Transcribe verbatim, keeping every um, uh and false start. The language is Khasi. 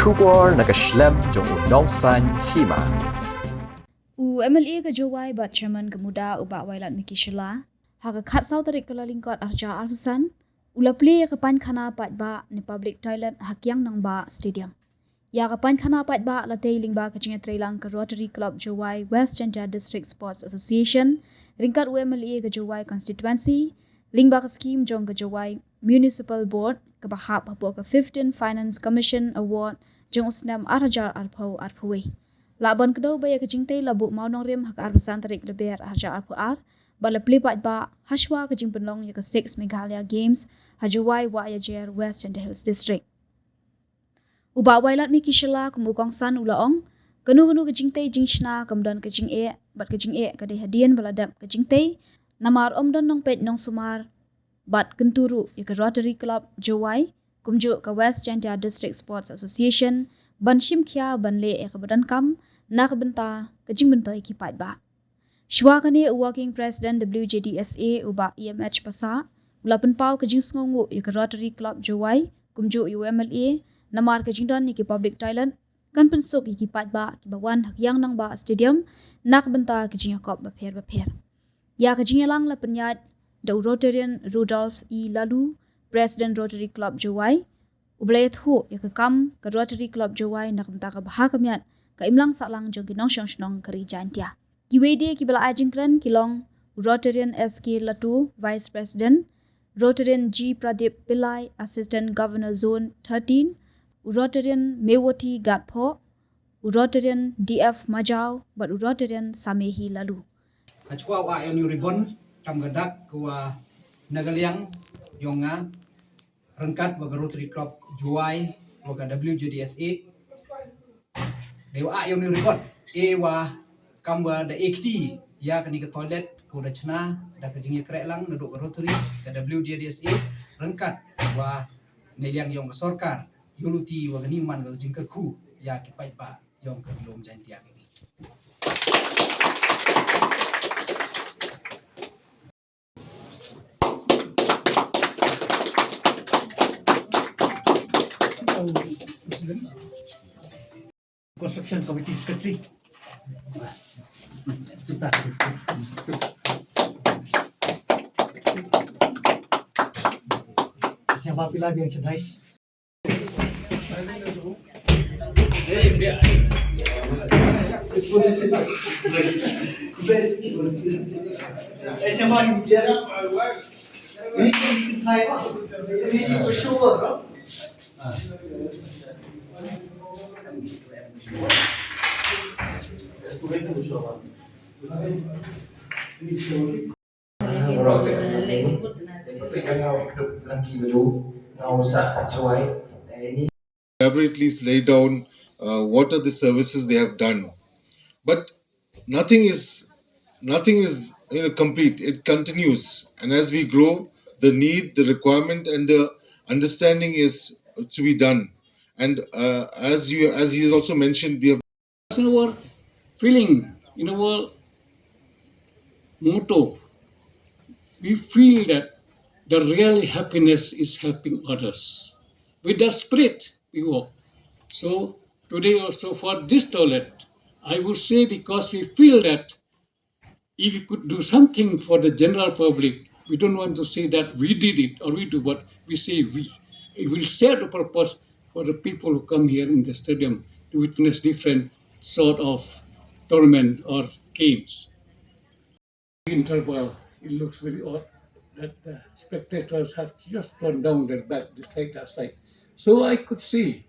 Khubor na ka shlem jong u Nongsaiñ Hima. U M L A ka Jowai bad Chairman ka MUDA u Bah Wailadmiki Shylla, ha ka khatsaw tarik Kyllalyngkot arhajar arphew san, u la plie ïa ka painkhana paidbah ne public toilet ha Kiang Nangbah Stadium. Ïa ka painkhana paidbah la tei lyngba ka jingïatreilang ka Rotary Club Jowai, West Jaintia District Sports Association, ryngkat u M L A ka Jowai Constituency, lyngba ka skhim jong ka Jowai Municipal Board, kaba hap hapoh ka fifteen Finance Commission Award jong u snem arhajar arphew arphew wei. La ban kdew ba ïa ka jingtei la buh mawnongrim ha ka arphew san tarik Lber arhajar arphew ar, bad la plie paidbah hashwa ka jingpynlong ïa ka six Meghalaya Games ha Jowai Wahiajer, West Jaintia Hills District. U Bah Wailadmiki Shylla kum u kongsan u la ong, kano kano ka jingtei jingshna kam don ka jingeh, bad ka jingeh ka dei hadien ba la dep ka jingtei, namar ym don nongpeit nongsumar, bad kyntu ruh ïa ka Rotary Club Jowai, kumjuh ka West Jaintia District Sports Association, ban shim khia ban leh ïa kaba donkam, na ka bynta ka jingmyntoi ki paidbah. Shuwa kane u Working President W J D S A u Bah E M H Passah, u la pynpaw ka jingsngewnguh ïa ka Rotary Club Jowai, kumjuh ïa u M L A, namar ka jingdon ïa ki public toilet, kan pynsuk ïa ki paidbah kiba wan ha Kiang Nangbah Stadium, na ka bynta ka jingïakop bapher bapher. Ïa ka jingïalang la pynïaid da u Rotarian Rudolph E Laloo, President Rotary Club Jowai, u ba la ïathuh ïa ka kam ka Rotary Club Jowai na ka bynta ka bha ka miat ka imlang sahlang jong ki nongshong shnong ka Ri Jaintia. Kiwei de kiba la ai jingkren ki long u Rotarian S K Latoo, Vice President, Rotarian G Pradip Pillai, Assistant Governor Zone thirteen, u Rotarian Mewati Gatphoh, u Rotarian D F Majaw, bad u Rotarian Samehi Laloo. Hashwa u ah ïa une u ribbon, kam ka dak ka wa na ka liang yong nga, ryngkat wa ka Rotary Club Jowai, wa ka W J D S A. Dei wa ah ïa une u ribbon, e wa kam wa da e kti ïa kane ka toilet, ka wa da chna da ka jingïakhreh lang naduh ka Rotary, ka W J D S A, ryngkat wa na liang yong ka sorkar, ïa luti wa kane man ka jingkyrkhu ïa ki paidbah yong ka Ri Lum Jaintia. Construction Committee Secretary. Siapa pila biang chedais? Elaborately lay down uh, what are the services they have done. But nothing is nothing is you know, complete. It continues, and as we grow, the need, the requirement, and the understanding is to be done. And uh, as you as he has also mentioned, the in our feeling, in our motto, we feel that the real happiness is helping others. With that spirit, we work. So today also for this toilet, I would say because we feel that if we could do something for the general public, we don't want to say that we did it or we do, but we say we. It will serve the purpose for the people who come here in the stadium to witness different sort of tournament or games. Interval, it looks very odd that the spectators have just turned down their back, this side, that side. So I could see